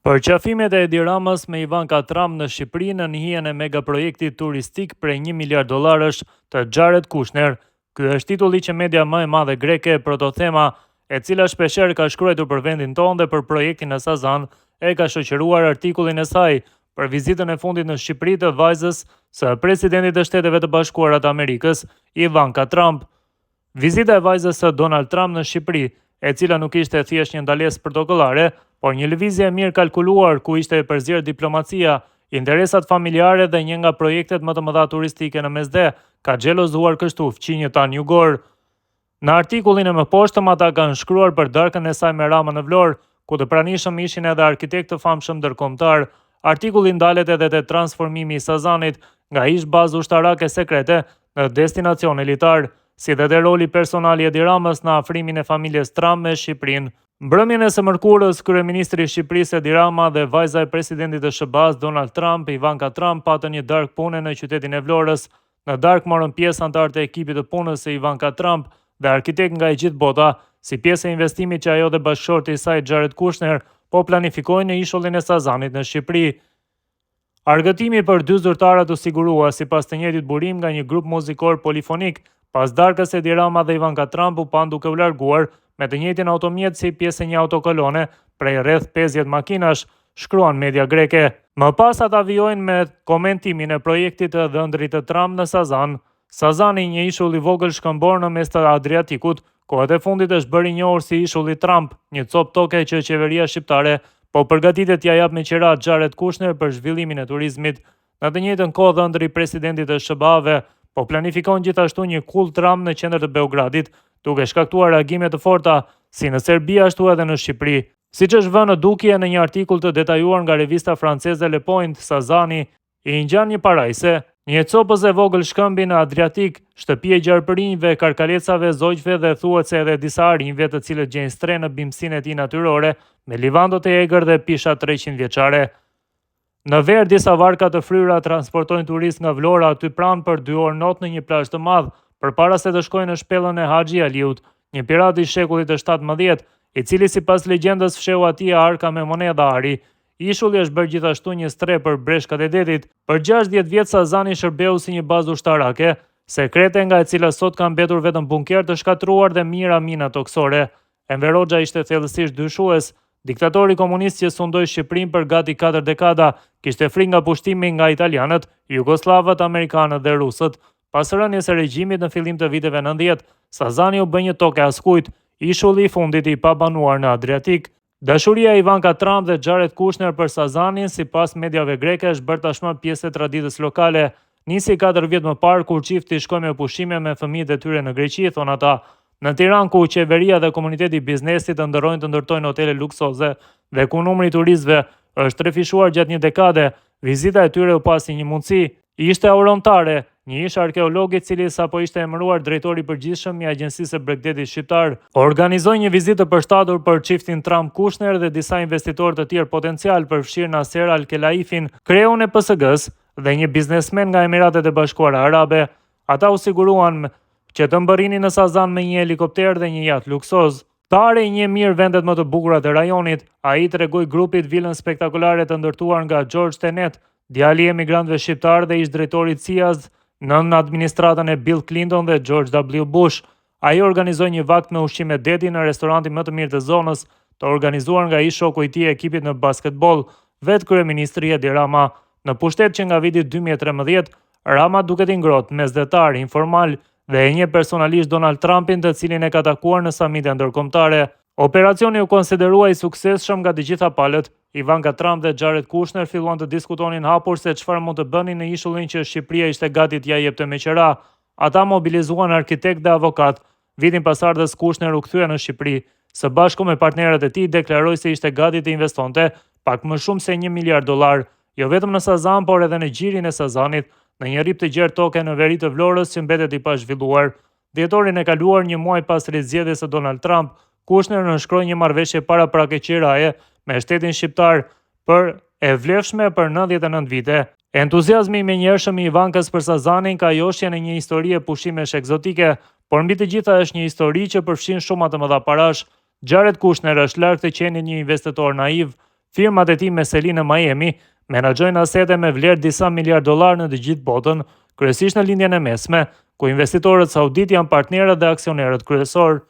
Përqafimet e Edi Ramës me Ivanka Trump në Shqipëri nën hijen e megaprojektit turistik prej një miliard dollarësh të Jared Kushner. Ky është titulli që media më e madhe greke Protothema, e cila shpeshherë ka shkruajtur për vendin tonë dhe për projektin në Sazan, e ka shoqëruar artikullin e saj për vizitën e fundit në Shqipëri të vajzës së presidentit të Shteteve të Bashkuara të Amerikës, Ivanka Trump. Vizita e vajzës së Donald Trump në Shqipëri, e cila nuk ishte thjesht një ndalesë protokollare, por një lëvizje e mirëkalkuluar ku ishte e përzier diplomacia, interesat familjare dhe një nga projektet më të mëdha turistike në Mesdhe, ka xhelozuar kështu fqinjët tanë jugorë. Në artikullin e mëposhtëm ata kanë shkruar për darkën e saj me Ramën në Vlorë, ku të pranishëm ishin edhe arkitektë të famshëm ndërkombëtarë. Artikulli ndalet edhe te transformimi i Sazanit nga ish-bazë ushtarake sekrete në destinacion elitar, si dhe te roli personal i Edi Ramës në afrimin e familjes Trump me Shqipërinë. Mbrëmjen e së mërkurës, kryeministri i Shqipërisë Edi Rama dhe vajza e presidentit të SHBA-së Donald Trump, Ivanka Trump patën një darkë pune në qytetin e Vlorës. Në darkë morën pjesë anëtarë të ekipit të punës së Ivanka Trump dhe arkitektë nga e gjithë bota, si pjesë e investimit që ajo dhe bashkëshorti i saj Jared Kushner po planifikojnë në ishullin e Sazanit në Shqipëri. Argëtimi për dy zyrtarët u sigurua, sipas të njëjtit burim, nga një grup muzikor polifonik. Pas darkës Edi Rama dhe Ivanka Trump u panë duke u larguar me të njëjtin automjet si pjesë e një autokolone prej rreth 50 makinash, shkruan media greke. Më pas ata vijojnë me komentimin e projektit të dhëndrit të Trump në Sazan. Sazani, një ishull i vogël shkëmbor në mes të Adriatikut, kohët e fundit është bërë i njohur si ishulli Trump, një copë toke që qeveria shqiptare po përgatitet t'ia japë me qira Jared Kushner për zhvillimin e turizmit. Në të njëjtën kohë, dhëndri i presidentit të SHBA-ve po planifikon gjithashtu një kullë Trump në qendër të Beogradit, duke shkaktuar reagime të forta si në Serbi ashtu edhe në Shqipëri. Siç është vënë në dukje në një artikull të detajuar nga revista franceze Le Point, Sazani I ngjan një parajse, një copëz e vogël shkëmbi në Adriatik, shtëpi e gjarpërinjve, karkalecave, zogjve dhe thuhet se edhe disa arinjve të cilët gjejnë strehë në bimësinë e tij natyrore me livando të egër dhe pisha 300 vjeçare. Në verë disa varka të fryra transportojnë turistë nga Vlora aty pranë për dy orë not në një plazh të madh, përpara se të shkojnë në shpellën e Haxhi Aliut, një pirat i shekullit të 17, i cili sipas legjendës fshehu atje arka me monedha ari. Ishulli është bërë gjithashtu një strehë për breshkat e detit. Për 60 vjet Sazani shërbeu si një bazë ushtarake, sekrete nga e cila sot kanë mbetur vetëm bunkerë të shkatërruar dhe mijëra mina tokësore. Enver Hoxha ishte thellësisht dyshues. Diktatori komunist që sundoi Shqipërinë për gati 4 dekada, kishte frikë nga pushtimi nga italianët, jugosllavët, amerikanët dhe rusët. Pas rënies së regjimit në fillim të viteve 90, Sazani u bë një tokë e askujt, ishulli i fundit i pabanuar në Adriatik. Dashuria e Ivanka Trump dhe Jared Kushner për Sazanin, sipas mediave greke, është bërë tashmë pjesë e traditës lokale. Nisi 4 vjet më parë kur çifti shkoi me pushime me fëmijët e tyre në Greqi, thonë ata. Në Tiranë, ku qeveria dhe komuniteti i biznesit ëndërrojnë të ndërtojnë hotele luksoze dhe ku numri i turistëve është trefishuar gjatë një dekade, vizita e tyre u pa si një mundësi. Ishte Auron Tare, një ish arkeolog i cili sapo ishte emëruar drejtor i përgjithshëm i Agjencisë së Bregdetit Shqiptar, organizoi një vizitë të përshtatur për çiftin Trump Kushner dhe disa investitorë të tjerë potencialë, përfshirë Nasser Al-Khelaifin, kreun e PSG-së, dhe një biznesmen nga Emiratet e Bashkuara Arabe. Ata u siguruan që të mbërrinin në Sazan me një helikopter dhe një jaht luksoz. Tare i njeh mirë vendet më të bukura të rajonit. Ai i tregoi grupit vilën spektakolare të ndërtuar nga George Tenet, djali i emigrantëve shqiptarë dhe ish-drejtori i CIA-s nën administratën e Bill Clinton dhe George W. Bush. Ai organizoi një vakt me ushqime deti në restorantin më të mirë të zonës, të organizuar nga ish-shoku i tij i ekipit në basketboll, vetë kryeministri Edi Rama. Në pushtet që nga viti 2013, Rama duket i ngrohtë, mesdhetar, informal dhe e njeh personalisht Donald Trumpin të cilin e ka takuar në samite ndërkombëtare. Operacioni u konsiderua i suksesshëm nga të gjitha palët. Ivanka Trump dhe Jared Kushner filluan të diskutonin hapur se çfarë mund të bënin në ishullin që Shqipëria ishte gati t'ia jepte me qira. Ata mobilizuan arkitektë dhe avokatë. Vitin pasardhës Kushner u kthye në Shqipëri. Së bashku me partnerët e tij deklaroi se ishte gati të investonte pak më shumë se 1 miliard dollar, jo vetëm në Sazan, por edhe në gjirin e Sazanit, në një rrip të gjerë toke në veri të Vlorës që mbetet i pazhvilluar. Dhjetorin e kaluar, një muaj pas rizgjedhjes së Donald Trump, Kushner nënshkroi një marrëveshje paraprake qiraje me shtetin shqiptar për e vlefshme për 99 vite. Entuziazmi i menjëhershëm i Ivankës për Sazanin ka joshjen e një historie pushimesh ekzotike, por mbi të gjitha është një histori që përfshin shuma të mëdha parash. Jared Kushner është larg të qenit një investitor naiv. Firmat e tij me seli në Miami menaxhojnë asete me vlerë disa miliardë dollarë në të gjithë botën, kryesisht në Lindjen e Mesme, ku investitorët sauditë janë partnerët dhe aksionerët kryesorë.